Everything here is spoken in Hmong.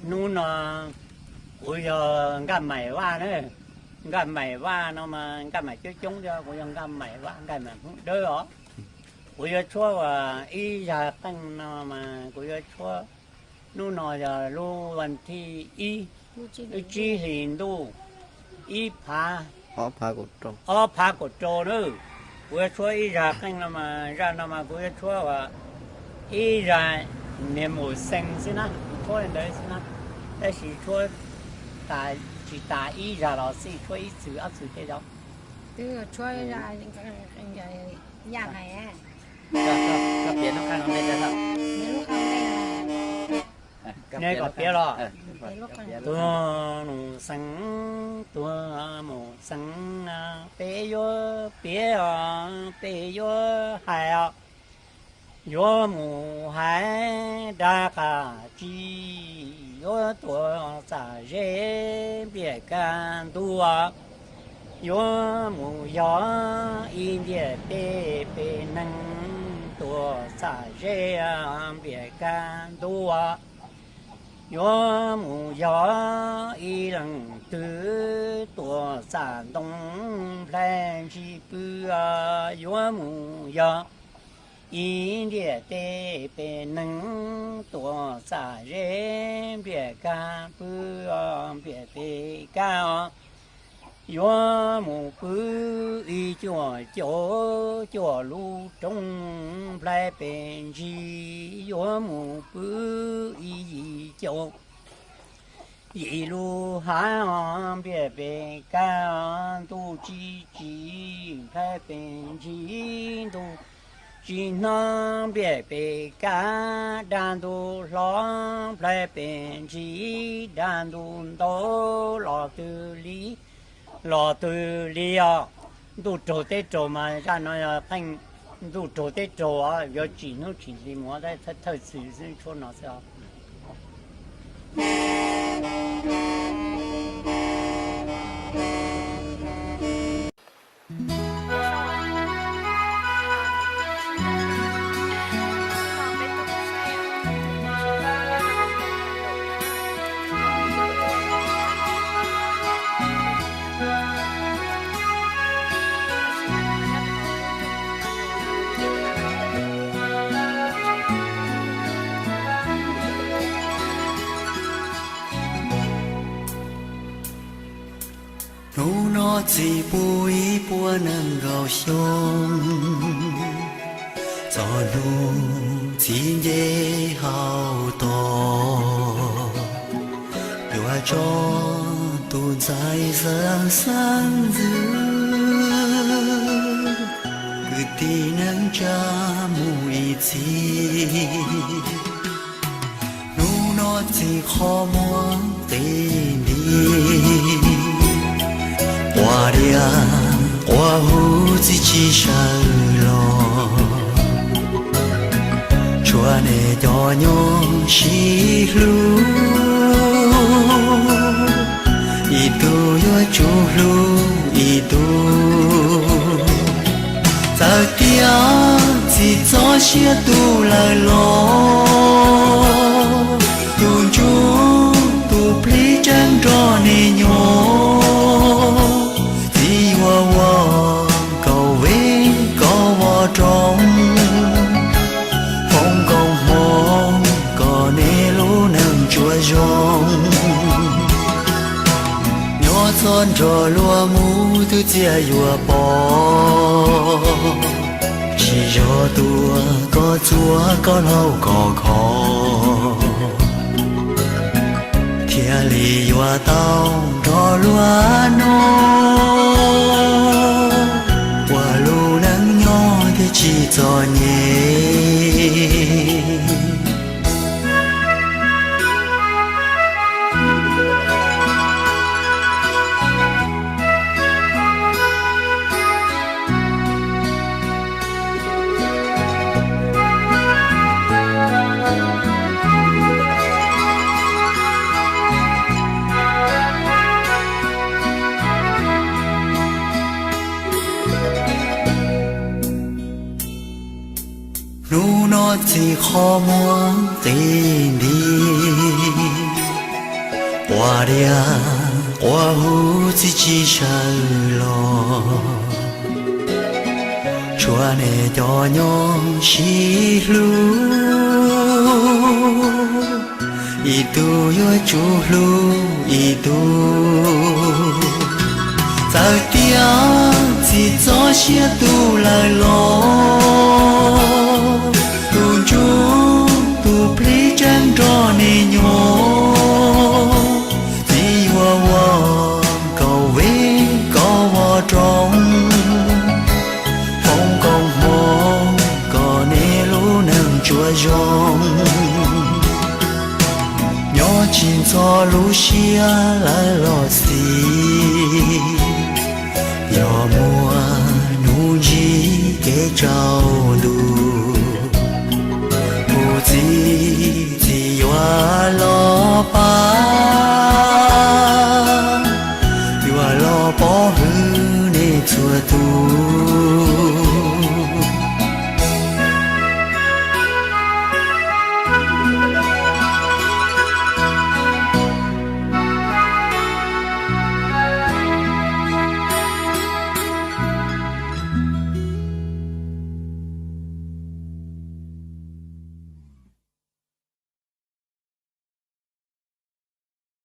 Hnub no kuv yog Nkaj Maim Vaj na. Nkaj Maim Vaj no mas Nkaj Maim coob coob thiab, kuv yog Nkaj Maim Vaj, Nkaj Maim Hmoob Dawb os. Kuv yuav tshuab uas ib zag qeej no mas kuv yuav tshuab, hnub no yog lub vas thib ib, lub tsib hlis ntuj ib phav, ob phav kaum rau na. Kuv yuav tshuab ib zag qeej no mas, zaj no mas kuv yuav tshuab uas ib zag niag mus xees xwb na, kuv tshuab li ntawd xwb na, tab sis tshuab tsis tas ib zag los xij, tshuab ib txwm ob txwm tej zaum. Neb kom piav los? Tuag mus xees, tuag mus xees, peb yuav piav os, peb yuav hais os. Yuav mus hais dag qab tsi, yuav tuaj txaj ze npliaj kaj ntug. Yuav mus yog ib ntiaj teb peb neeg tuaj txaj ze npliaj kaj ntug. Yuav mus yog ib leej twg tuaj txaj ntoo nplhaib ntsis pw. Yuav mus yog ib ntiaj teb peb neeg tuaj txaj ze npliaj kaj pw, npliaj teb kaj os. Yuav mus pw ib cuaj caum cuaj lub roob nplhaib pes ntsis, yuav mus pw ib yim caum yim lub hav os, npliaj pes kaj os. Ntuj tsis tsim nplhaib pes ntsis, ntuj tsis hnov npliaj pes kaj, dag ntug hlob nplhaib pes ntsis, dag ntug ntau los twg li, los twg li os. Ntuj raug teb raug mas zaj no yog qeej ntuj raug teb raug os, yuav tsim hnub tsim hli mus, thawj txwm xwb, tshuab no xwb os. Hnub no txij pub ib puas nees nkaum xyoo, txog hnub txiv nce hauv tos, yuav tso tus ntxhais xeeb xeeb ntxwv, kwv tij neej tsa mus ib txhis. Hnub no txij qhov muag qi nti, quas diav quas huv txiv tsis sawv los, tsuav nej cov nyob sib hlub, ib tug yuav tsum hlub ib tug. Txawm tias txij txoj sia tu lawm los, tus ntsuj tus plig tseem nrog nej nyob. Txiv yuav ua kaum vej kaum voj roob, foom koob hmoov kom nej lub neej tsuas zoo. Nyob txog nrog luag mus twb txiaj yuav pom, tsis yog tuaj koj txuas koj laug koj kho, thiaj li yuav tau nrog luag nyob, ua lub neej nyob thiaj tsis txom nyem. Hnub txij qhov muag qi nti, quas diav quas huv txi tsis sawv los. Tshuav nej cov nyob sib hlub, ib tug yuav tsum hlub ib tug. Txawm tias txi txoj sia tu lawm los, tus ntsuj tus plig tseem nrog nej nyob. Txi yuav ua kom vim koj ua rau, foom koob hmoov kom nej lub neej tsuas zoo. Nyob tsis ntxhov lub siab lawm los xij, yog muaj hnub ntsib kev tsaus ntuj, kuv txiv txi yuav los pab, yuav los pov hwm nej txhua tus.